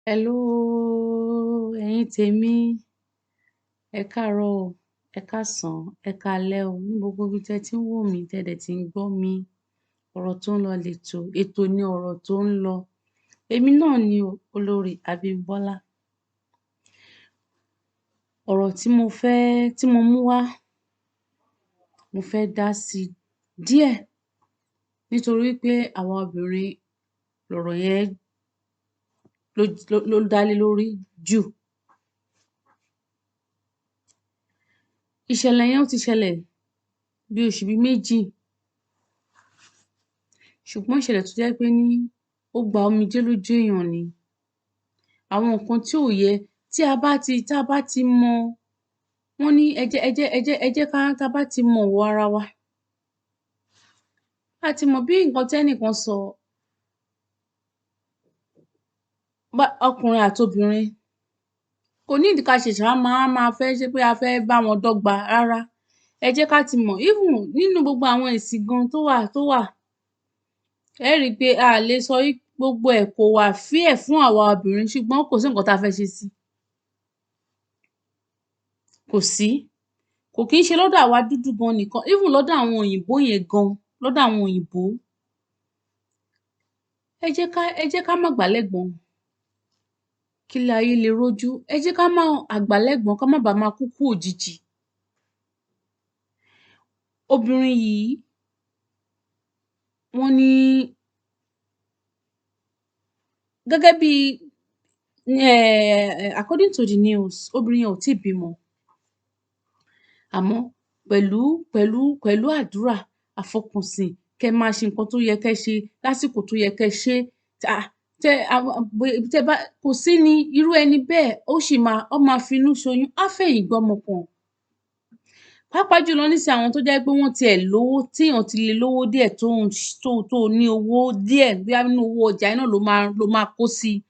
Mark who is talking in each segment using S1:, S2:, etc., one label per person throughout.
S1: Hello, ẹ̀yin tèmi. Ẹ káàárọ̀ o, ẹ káàsán, ẹ káalẹ́ o. Ní gbogbo ibi tí ẹ ti ń wò mí, tí ẹ dẹ̀ ti ń gbọ́ mi. Ọ̀rọ̀ tó ń lọ lètò, ètò ni ọ̀rọ̀ tó ń lọ. Èmi náà ni o, olórí Abímbọ́lá. Ọ̀rọ̀ tí mo fẹ́, tí mo mú wá, mo fẹ́ dá sí díẹ̀ nítorí pé àwa obìnrin lọ̀rọ̀ yẹn ló dá lé lórí jù. Ìṣẹ̀lẹ̀ yẹn ó ti ṣẹlẹ̀ bí oṣù bí méjì. Ṣùgbọ́n ìṣẹ̀lẹ̀ tó jẹ́ pé ní ó gba omijé lójú èèyàn ni. Àwọn nǹkan tí ò yẹ tí a bá ti mọ, wọ́n ní ẹ jẹ́, ẹ jẹ́, ẹ jẹ́, ẹ jẹ́ ká tá bá ti mọ ìwọ̀ ara wa. A ti mọ bí nǹkan tí ẹnìkan sọ, bá ọkùnrin àti obìnrin kò need ká ṣẹ̀ṣẹ̀ wá máa fẹ́ ṣe pé a fẹ́ bá wọn dọ́gba rárá. Ẹ jẹ́ ká ti mọ̀ even nínú gbogbo àwọn ẹ̀sìn gan tó wà, ẹ rí i pé a lè sọ wí gbogbo ẹ̀ kò wà fair fún àwa obìnrin, ṣùgbọ́n kò sí nǹkan tá a fẹ́ ṣe sí i. Kò sí. Kò kí ń ṣe lọ́dọ̀ àwa dúdú gan nìkan, even lọ́dọ̀ àwọn òyìnbó yẹn gan, lọ́dọ̀ àwọn òyìnbó. Ẹ jẹ́ ká má gbá lẹ́gbọ̀n. Kí ilé ayé lè rójú. Ẹ jẹ́ ká má àgbà lẹ́gbọ̀n ká má ba máa kúkú òjijì. Obìnrin yìí, wọ́n ní gẹ́gẹ́ bí according to the news, obìnrin yẹn ò tíì bímọ. Àmọ́ pẹ̀lú àdúrà, àfọkànsìn, kẹ́ máa ṣe nǹkan tó yẹ kẹ́ ṣe lásìkò tó yẹ kẹ́ ṣe. Tẹ bá kò sí ní irú ẹni bẹ́ẹ̀, ó máa finú ṣoyún, á fẹ̀yìn gbọ́mọ pọ̀n. Pàápàá jùlọ nísìnyí, àwọn tó jẹ́ pé wọ́n tiẹ̀ lówó, téèyàn ti lè lówó díẹ̀ tó ń tó ní owó díẹ̀, bóyá nínú owó ọjà yẹn náà ló máa kó sí i.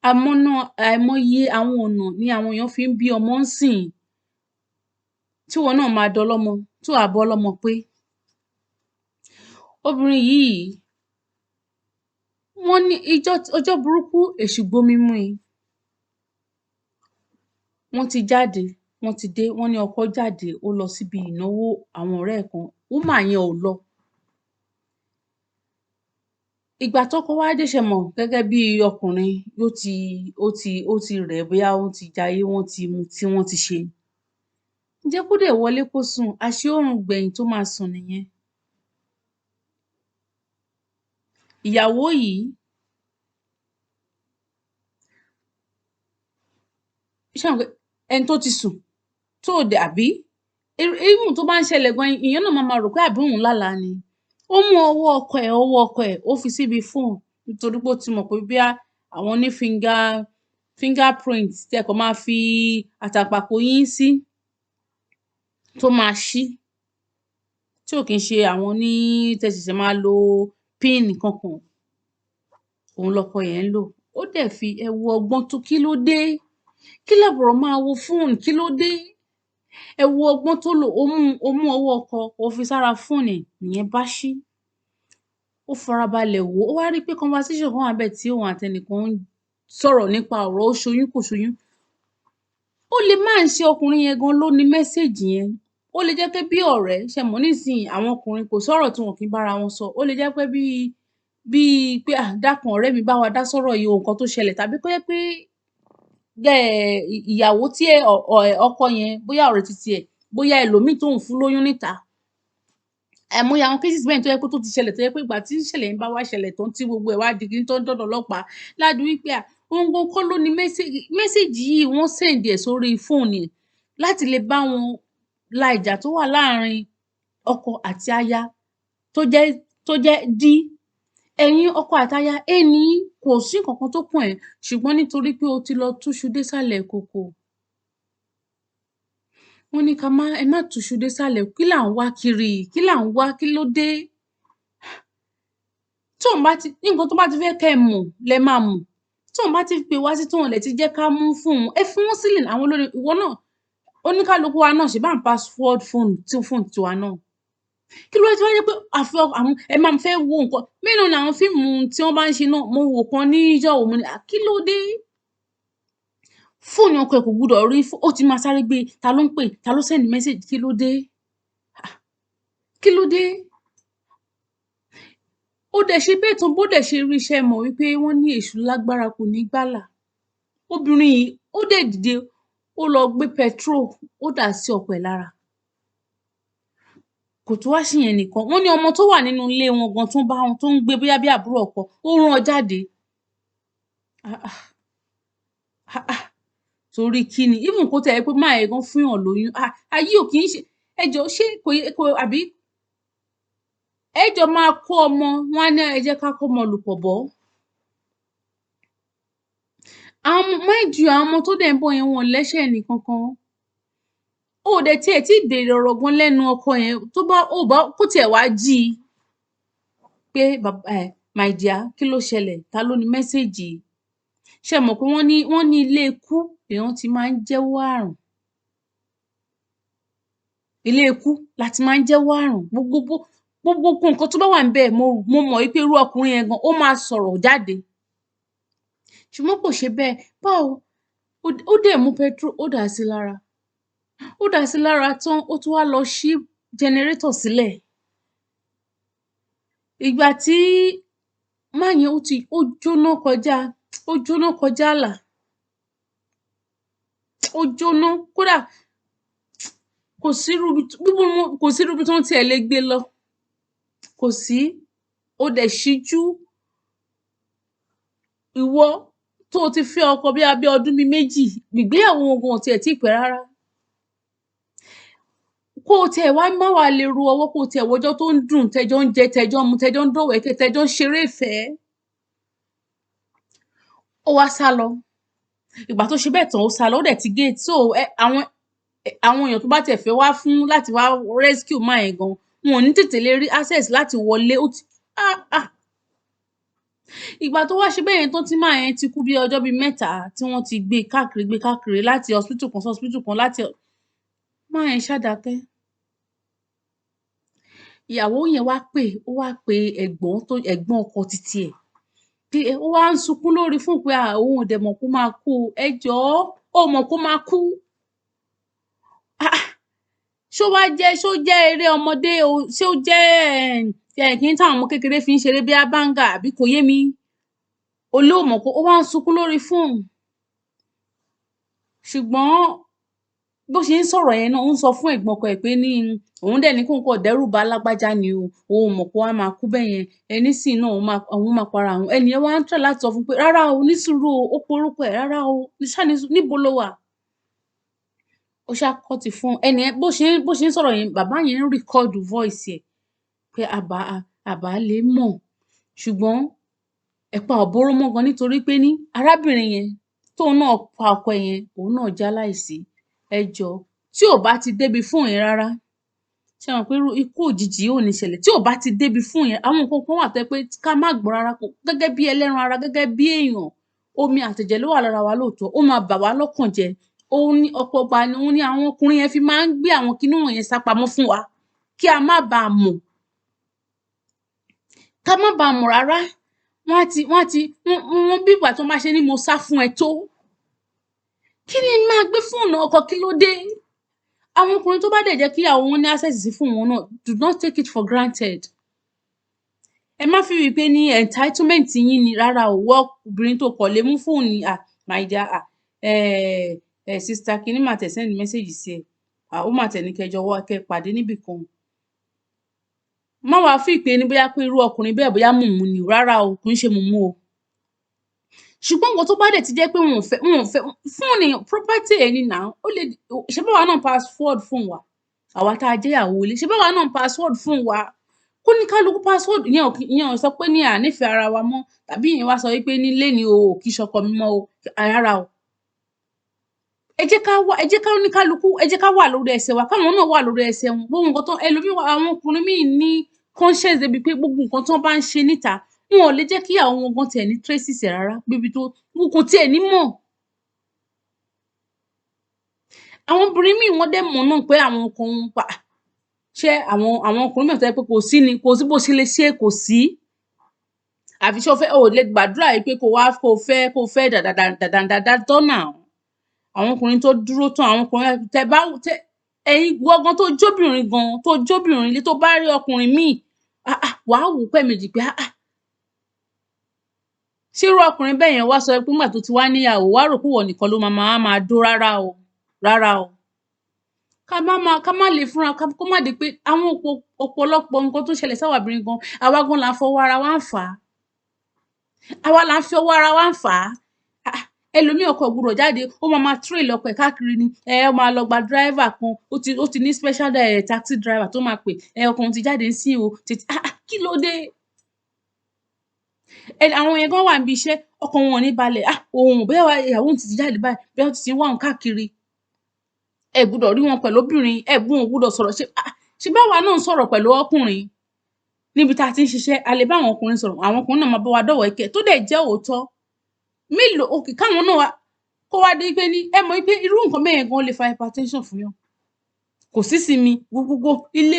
S1: Àmọ́ náà, àìmọye àwọn ọ̀nà ni àwọn èèyàn fi ń bí ọmọ ńsìnyí, tí ìwọ náà máa dọlọ́mọ, tí wàá bọ́lọ́mọ pé. Obìnrin yìí, wọ́n ní ijọ́ ọjọ́ burúkú èṣù gbomi mú i. Wọ́n ti jáde, wọ́n ti dé, wọ́n ní ọkọ jáde, ó lọ síbi ìnáwó àwọn ọ̀rẹ́ ẹ̀ kan. Woman yẹn ò lọ. Ìgbà tọ́kọ wá dé, ṣẹ mọ̀, gẹ́gẹ́ bí ọkùnrin, ó ti rẹ̀ ẹ́, bóyá wọ́n ti jayé, wọ́n ti mutí, wọ́n ti ṣe. Ǹjẹ́ kó dẹ̀ wọlé kó sùn, àṣé oorun gbẹ̀yìn tó máa sùn nìyẹn. Ìyàwó yìí, ṣé mọ̀ pé ẹni tó ti sùn tó dẹ̀ àbí even tó bá ń ṣẹlẹ̀ gan, èèyàn náà máa ma rò pé àbí òun lálàá ni. Ó mú ọwọ́ ọkọ ẹ̀, ó fi síbi fóònù nítorí pé ó ti mọ̀ pé bóyá àwọn ní fingerprint tí ẹ kàn máa fi àtàǹpàkò yín sí tó máa ṣí, tí ò kí ń ṣe àwọn ní tẹ́ ṣẹ̀ṣẹ̀ máa lo pin kankan. Òun lọkọ yẹn ń lò. Ó dẹ̀ fi ẹ wo ọgbọ́n tó, kí ló dé? Kí làbùrọ̀ máa wo fóònù? Kí ló dé? Ẹ wo ọgbọ́n tó lò. Ó mú ọwọ́ ọkọ, ó fi sára fóònù ẹ̀, ìyẹn bá ṣí. Ó farabalẹ̀ wò ó, wá rí pé conversation kan wà ńbẹ̀ tí òun àti ẹnìkan ń sọ̀rọ̀ nípa ọ̀rọ̀ ó ṣoyún kò ṣoyún. Ó lè má ń ṣe ọkùnrin yẹn gan ló ní message yẹn. Ó lè jẹ́ pé bí ọ̀rẹ́, ṣẹ mọ̀ nísìnyí, àwọn ọkùnrin kò sọ̀rọ̀ tí wọn kì í bára wọn sọ. Ó lè jẹ́ pé bíi pé, "Ah, dákun ọ̀rẹ́ mi, bá wa dá sọ́rọ̀ yìí o, nǹkan tó ṣẹlẹ̀," tàbí kó jẹ́ pé ìyàwó tí ọkọ yẹn, bóyá ọ̀rẹ́ titi ẹ̀, bóyá ẹlòmíì tóun fún lóyún níta. Àìmọye àwọn cases bẹ́ẹ̀ tó jẹ́ pé tó ti ṣẹlẹ̀, tó jẹ́ pé ìgbà tí ìṣẹ̀lẹ̀ yẹn bá wá ṣẹlẹ̀ tán, tí gbogbo ẹ̀ wá di kíní tó ń dọ́dọ̀ ọlọ́pàá, ládi wípé à òun gan kọ́ ló ní message yìí, wọ́n send ẹ̀ sórí fóònù ẹ̀ láti lè bá wọn la ìjà tó wà láàrin ọkọ àti aya tó jẹ́ dí ẹ̀yin ọkọ àti aya ẹni kò sí nǹkan kan tó kàn ẹ́, ṣùgbọ́n nítorí pé o ti lọ túṣu désàlẹ̀ ìkòkò. Wọ́n ní ká má ẹ má túṣu désàlẹ̀. Kí là ń wá kiri? Kí là ń wá? Kí ló dé? Tóun bá ti nǹkan tó bá ti fẹ́ kẹ́ ẹ mọ̀ lẹ máa mọ̀. Tóun bá ti pè wá sí, tóun dẹ̀ ti jẹ́ ká mú fóònù, ẹ fi wọ́n sílẹ̀. Àwọn olórí ìwọ náà, oníkálukú wa náà ṣe bá ń password phone tí fóònù tiwa náà. Kí ló dé tí wọ́n jẹ́ pé àfi àwọn ẹ máa fẹ́ wo nǹkan? Mélòó ni àwọn fíìmù tí wọ́n bá ń ṣe náà? Mo wò kan níjọ́ wo, mo ní, "À, kí ló dé?" Fóònù ọkọ ẹ̀ kò gbúdọ̀ rí, ó ti máa sáré gbé, ta ló ń pè, ta ló send message, kí ló dé? Kí ló dé? Ó dẹ̀ ṣe bẹ́ẹ̀ tán, bó dẹ̀ ṣe rí iṣẹ́ mọ̀ wípé wọ́n ní èṣù lágbára kò ní gbàlà. Obìnrin yìí, ó dẹ̀ dìde, ó lọ gbé petrol, ó dà sí ọkọ ẹ̀ lára. Kò tún wá ṣèyẹn nìkan, wọ́n ní ọmọ tó wà nínú ilé wọn gan tó ń bá wọn tó ń gbé, bóyá bí àbúrò ọkọ, ó rán an jáde. Ah ah, ah ah, torí kí ni? Even kó tiẹ̀ jẹ́ pé man yẹn gan fún yàn lóyún, ah, ayé ò kì í ṣe, ẹ jọ̀ọ́, ṣé kò yẹ kó àbí ẹ jọ máa kó ọmọ wọn á ní ẹ jẹ́ ká kó ọmọ lùpọ̀ bọ́. Àwọn ọmọ, mind you, àwọn ọmọ tó dẹ̀ ń bọ̀ yẹn, wọn ò lẹ́ṣẹ̀ nìkankan. O ò dẹ̀ tiẹ̀ tí ì béèrè ọ̀rọ̀ gan lẹ́nu ọkọ yẹn, tó bá ó bá kó tiẹ̀ wá jí i pé bàbá ẹ, my dear, kí ló ṣẹlẹ̀? Ta ló ní message yìí? Ṣé ẹ mọ̀ pé wọ́n ní ilé ikú lèèyàn ti máa ń jẹ́wọ́ àrùn? Ilé ikú la ti máa ń jẹ́wọ́ àrùn. Gbogbo nǹkan tó bá wà níbẹ̀, mo mọ̀ wípé irú ọkùnrin yẹn gan, ó máa sọ̀rọ̀ jáde. Ṣùgbọ́n kò ṣe bẹ́ẹ̀. Báwo? Ó dẹ̀ mú petrol, ó dà á sí lára. Ó dà á sí lára tán, ó tún wá lọ ṣí generator sílẹ̀. Ìgbà tí man yẹn ó ti ó jóná kọjá, ó jóná kọjá ààlà. Ó jóná, kódà kò sírú ibi tí wọ́n tiẹ̀ lè gbé lọ. Kò sí. Ó dẹ̀ ṣíjú. Ìwọ tó o ti fẹ́ ọkọ bí abẹ́ ọdún bíi 2, ìgbéyàwó wọn gan ò tiẹ̀ tíì pẹ́ rárá. Kó o tiẹ̀ wá má wàá lè ro ọwọ́, kó o tiẹ̀ wọjọ́ tó ń dùn, tẹ́jọ́ ń jẹ, tẹ́jọ́ ń mu, tẹ́jọ́ ń dọ̀wẹ́kẹ̀, tẹ́jọ́ ń ṣeré ìfẹ́. Ó wá sá lọ. Ìgbà tó ṣe bẹ́ẹ̀ tán, ó sá lọ, ó dẹ̀ ti gate. So àwọn èèyàn tó bá tiẹ̀ fẹ́ wá fún láti wá rescue man yẹn gan, wọn ò ní tètè lè rí access láti wọlé. Ó ti ah ah. Ìgbà tó wá ṣe bẹ́ẹ̀ yẹn tán, tí man yẹn ti kú bí ọjọ́ bíi 3 tí wọ́n ti gbé káàkiri, gbé káàkiri láti hospital kan sí hospital kan láti man yẹn ṣá dákẹ́. Ìyàwó yẹn wá pè, ó wá pe ẹ̀gbọ́n tó ẹ̀gbọ́n ọkọ titi ẹ̀ pé ó wá ń sunkún lórí fóònù pé à, òun ò dẹ̀ mọ̀ kó máa kú o. Ẹ jọ̀ọ́, ó mọ̀ kó máa kú. Ah ah, ṣó wá jẹ́, ṣó jẹ́ eré ọmọdé o? Ṣé ó jẹ́ kíní táwọn ọmọ kékeré fi ń ṣeré bí báńgà àbí kò yé mi? O ló mọ̀ kó, ó wá ń sunkún lórí fóònù. Ṣùgbọ́n bó ṣe ń sọ̀rọ̀ yẹn náà, ó ń sọ fún ẹ̀gbọ́n ọkọ ẹ̀ pé ní òun dẹ̀ ní kóun kàn dẹ́rù bà lágbájá ni o, òun ò mọ̀ pé ó wá máa kú bẹ́yẹn. Ẹ nísìnyí náà òun máa para òun. Ẹni yẹn wá ń try láti sọ fún un pé rárá o, ní sùúrù o, ó pe orúkọ ẹ̀, rárá o, ṣá ní sùúrù, níbo lo wà? Ó ṣá cut fún ẹni yẹn. Bó ṣe ń sọ̀rọ̀ yẹn, bàbá yẹn ń record voice ẹ̀ pé àbá àbá lè mọ̀. Ṣùgbọ́n ẹ̀pa ò bóró mọ́ gan, nítorí pé ní arábìnrin yẹn tóun náà pa ọkọ ẹ̀ yẹn, òun náà jáláìsí. Ẹ jọ̀ọ́, tí ò bá ti débi fóònù yẹn rárá, ṣé ẹ mọ̀ pé irú ikú òjijì yìí ò ní ṣẹlẹ̀? Tí ò bá ti débi fóònù yẹn, àwọn nǹkan kan wà tó jẹ́ pé ká má gbọ́ rárá kó gẹ́gẹ́ bí ẹlẹ́ran ara, gẹ́gẹ́ bí èèyàn, omi àtẹ̀jẹ̀ ló wà lára wa lóòótọ́, ó máa bà wá lọ́kàn jẹ́. Òun ní ọ̀pọ̀ ìgbà ni òun ní àwọn ọkùnrin yẹn fi máa ń gbé àwọn kinní wọ̀nyẹn sápamọ́ fún wa kí a má baà mọ̀, ká má baà mọ̀ rárá. Wọ́n á ti wọ́n bí ìgbà tó máa ṣe ní mo sá fún ẹ tó. Kí ni máa gbé fóònù ọkọ? Kí ló dé? Àwọn ọkùnrin tó bá dẹ̀ jẹ́ kí ìyàwó wọn ní access sí fóònù wọn náà, do not take it for granted. Ẹ má fi wí pé ní entitlement yín ni, rárá o. Wọ́ obìnrin tó kọ̀ lè mú fóònù, ah, my dear, ah, sister kinní mà tẹ̀ send message sí ẹ, ah, ó mà tẹ̀ ní kẹjọ wá kẹ pàdé níbì kan. Má wàá fi pé ní bóyá pé irú ọkùnrin bẹ́ẹ̀ bóyá mùmú ni o, rárá o, kò ń ṣe mùmú o. Ṣùgbọ́n nǹkan tó bá dẹ̀ ti jẹ́ pé wọn ò fẹ́ fóònù èèyàn, property ẹ̀ ni now. Ó lè ṣe báwa náà password fóònù wa, àwa tá a jẹ́ ìyàwó ilé, ṣe báwa náà password fóònù wa, kó ní kálukú password. Ìyẹn ò sọ pé ní à nífẹ̀ẹ́ ara wa mọ́, tàbí ìyẹn wá sọ wípé ní léni o ò kí ṣọkọ mi mọ́ o, rárá o. Ẹ jẹ́ ká wá, ẹ jẹ́ ká ní kálukú, ẹ jẹ́ ká wà lórí ẹsẹ̀ wa, káwọn náà wà lórí ẹsẹ̀ wọn. Gbogbo nǹkan tó ẹlòmíì wà, àwọn ọkùnrin míì ní conscience débi pé gbogbo nǹkan tó bá ń ṣe níta, wọn ò lè jẹ́ kí ìyàwó wọn gan tiẹ̀ ní traces ẹ̀ rárá, níbi tó wọn kò tiẹ̀ ní mọ̀. Àwọn obìnrin míì, wọ́n dẹ̀ mọ̀ náà pé àwọn ọkọ wọn pa ṣé àwọn ọkùnrin míì tó jẹ́ pé kò sí ni, kò sí bó ṣe lè ṣe, kò sí. Àfi ṣé o fẹ́, o ò lè gbàdúrà yìí pé kó wá kó fẹ́ dàdàdà dàdàdàdà tán now. Àwọn ọkùnrin tó dúró tán, àwọn ọkùnrin tẹ bá tẹ ẹ̀yin ìwọ gan tó jóbìnrin gan, tó jóbìnrin ilé, tó bá rí ọkùnrin míì, ah ah, wàá wò ó pẹ̀mejì pé, ah ah, ṣé irú ọkùnrin bẹ́ẹ̀ yẹn wá sọ pé nígbà tó ti wá níyàwó, wá rò pé ìwọ nìkan ló máa máa máa dó? Rárá o, rárá o. Ká má lè fúnra kó má di pé àwọn ọ̀pọ̀lọpọ̀ nǹkan tó ṣẹlẹ̀ sáwa obìnrin gan, àwa gan là ń fọwọ́ ara wa ń fà á. Àwa là ń fi ọwọ́ ara wa ń fà á. Ah, ẹlòmíì, ọkọ ò gbọdọ̀ jáde, ó máa máa trail ọkọ ẹ̀ káàkiri ni. Ẹ ó máa lọ gba driver kan, ó ti ní special taxi driver tó máa pè ẹ, ọkọ òun ti jáde sí o tètè. Ah ah, kí ló dé? Ẹ àwọn yẹn gan wà níbi iṣẹ́, ọkàn wọn ò ní balẹ̀. Ah, òun bóyá ìyàwó òun ti jáde báyìí, bóyá ó ti ń wá òun káàkiri. Ẹ gbọ́dọ̀ rí wọn pẹ̀lú obìnrin, ẹ gbọ́dọ̀ sọ̀rọ̀. Ṣe ah, ṣe báwa náà ń sọ̀rọ̀ pẹ̀lú ọkùnrin níbi tá a ti ń ṣiṣẹ́? A lè bá àwọn ọkùnrin sọ̀rọ̀, àwọn ọkùnrin náà máa bá wa dọ̀wẹ́kẹ̀, tó dẹ̀ jẹ́ òótọ́. Mélòó òkè káwọn náà wá kó wá dé pé ní ẹ mọ̀ pé irú nǹkan bẹ́ẹ̀ yẹn gan lè fa hypertension fún yàn. Kò sí sinmi gbogbogbò ilé,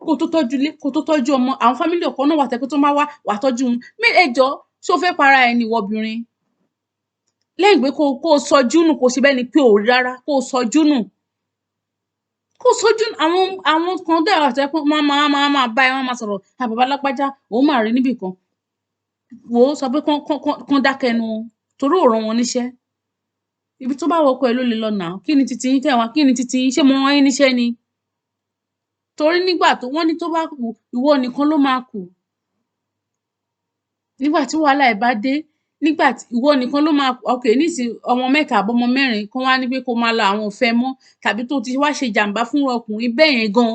S1: kó tó tọ́jú ilé, kó tó tọ́jú ọmọ, àwọn family ọkọ náà wà tẹ́ pé tó máa wá wà tọ́jú wọn. Ẹ jọ̀ọ́, ṣé o fẹ́ para ẹ ni, ìwọ obìnrin? Lẹ́yìn pé kó o sọjú nù, kó o ṣe bẹ́ẹ̀ ni pé ò rí rárá, kó o sọjú nù, kó o sọjú nù. Àwọn kan dẹ̀ wà tó jẹ́ pé wọ́n máa bá ẹ, wọ́n máa sọ̀rọ̀, "Ah, bàbá lágbájá, òun máa rí níbì kan." Wò ó, sọ pé kán dákẹ́ ẹnu wọn, torí ò rán wọn níṣẹ́. Ibi tó bá wọ ọkọ ẹ ló lè lọ nà. Kí ni titi yín tẹ̀ wá? Kí ni titi yín? Ṣé mo rán yín níṣẹ́ ni? Torí nígbà tó wọ́n ní tó bá kù, ìwọ nìkan ló máa kù. Nígbà tí wàhálà ẹ̀ bá dé, nígbà tí ìwọ nìkan ló máa kù. Okay, nísìnyí, ọmọ mẹ́ta àbí ọmọ mẹ́rin kán wá ní pé kó máa lọ, àwọn ò fẹ́ mọ́, tàbí tó ti wá ṣe jàǹbá fún ọkùnrin bẹ́ẹ̀ yẹn gan,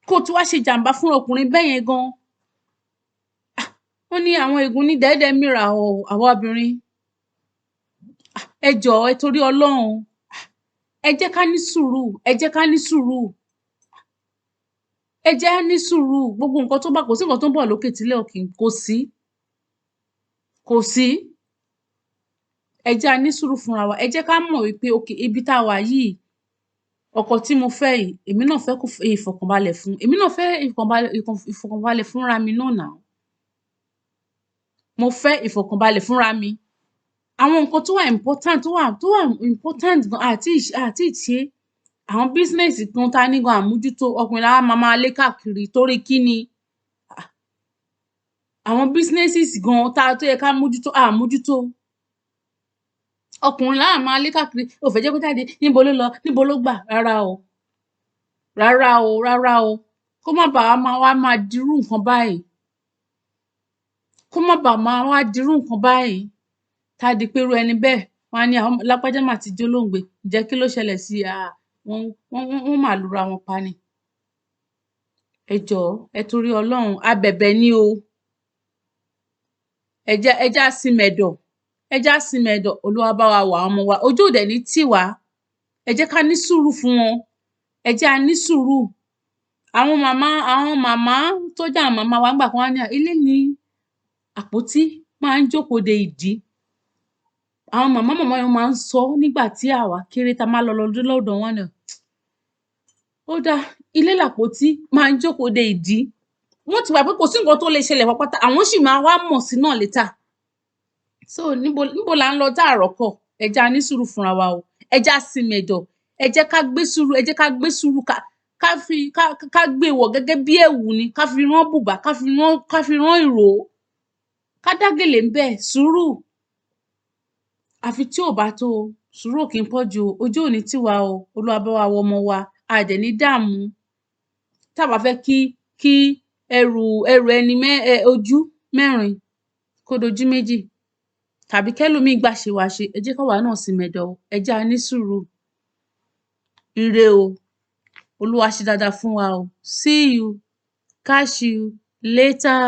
S1: kó ti wá ṣe jàǹbá fún ọkùnrin bẹ́ẹ̀ yẹn gan. Wọ́n ní àwọn ègún ní dẹ́ẹ́dẹ́ mìíràn àwa obìnrin. Ẹ jọ̀ọ́, ẹ torí Ọlọ́run, ẹ jẹ́ ká ní sùúrù, ẹ jẹ́ ká ní sùúrù, ẹ jẹ́ á ní sùúrù. Gbogbo nǹkan tó bá, kò sí nǹkan tó ń bọ̀ lókè tílẹ̀ ò kì í kò sí, kò sí. Ẹ jẹ́ á ní sùúrù fúnra wa. Ẹ jẹ́ ká mọ̀ wípé okay, ibi tá a wà yìí, ọkọ tí mo fẹ́ yìí, èmi náà fẹ́ kó ìfọ̀kànbalẹ̀ fún èmi náà, fẹ́ ìfọ̀kànbalẹ̀ fúnra mi náà now. Mo fẹ́ ìfọ̀kànbalẹ̀ fúnra mi. Àwọn nǹkan tó wà important, tó wà important gan, àti ṣe àwọn business kan tá a ní gan àmójútó, ọkùnrin la wá máa máa lé káàkiri. Torí kí ni? Àwọn businesses gan tá tó yẹ ká mójútó, àmójútó, ọkùnrin la wá máa lé káàkiri. Ò fẹ́ jẹ́ kó jáde, níbo ló lọ, níbo ló gbà? Rárá o, rárá o, rárá o. Kó má bàa máa wá máa dirú nǹkan báyìí, kó má bàa máa wá dirú nǹkan báyìí, tá a di pé irú ẹni bẹ́ẹ̀, wọ́n á ní àwọn lágbájá mà ti jólóògbé. Ǹjẹ́ kí ló ṣẹlẹ̀ sí i? Wọ́n mà lura wọn pa ni. Ẹ jọ̀ọ́, ẹ torí Ọlọ́run, a bẹ̀bẹ̀ ni o. Ẹ jẹ́ á sinmẹ̀dọ̀, ẹ jẹ́ á sinmẹ̀dọ̀. Olúwa bá wa wò àwọn ọmọ wa, ojú ò dẹ̀ ní tì wá. Ẹ jẹ́ ká ní sùúrù fún wọn, ẹ jẹ́ á ní sùúrù. Àwọn màmá tó jẹ́ àwọn màmá wa nígbà kan, wọ́n á ní ilé ní àpótí máa ń jókòó de ìdí. Àwọn màmá màmá yẹn máa ń sọ nígbà tí àwa kéré, tá a máa lọ lọdún lọ́dọ̀ wọn náà. Ó dáa, ilé làpótí máa ń jókòó de ìdí. Wọ́n ti gbà pé kò sí nǹkan tó lè ṣẹlẹ̀ pápátá, àwọn sì máa wá mọ̀ sí náà later. So níbo là ń lọ tá àrọ́kọ̀? Ẹ jẹ́ á ní sùúrù fúnra wa o. Ẹ jẹ́ á sinmi ẹ̀dọ̀. Ẹ jẹ́ ká gbé sùúrù, ẹ jẹ́ ká gbé sùúrù, ká fi ká gbé wọ̀ gẹ́gẹ́ bí ẹ̀wù ni, ká fi rán bùbá, ká fi rán ìró, ká dá gèlè ńbẹ̀. Sùúrù, àfi tí ò bá tó o, sùúrù ò kí ń pọ̀ jù o. Ojú ò ní tì wá o. Olúwa bá wa wo ọmọ wa, a dẹ̀ ní dààmú. Tá a bá fẹ́ kí ẹrù ẹni mẹ́ ẹ ojú mẹ́rin kó dojú méjì, tàbí kẹ́lòmíì gbà ṣe wá ṣe, ẹ jẹ́ káwa náà sinmi ẹ̀dọ̀ o. Ẹ jẹ́ á ní sùúrù. Ire o. Olúwa ṣe dáadáa fún wa o. See you, catch you later.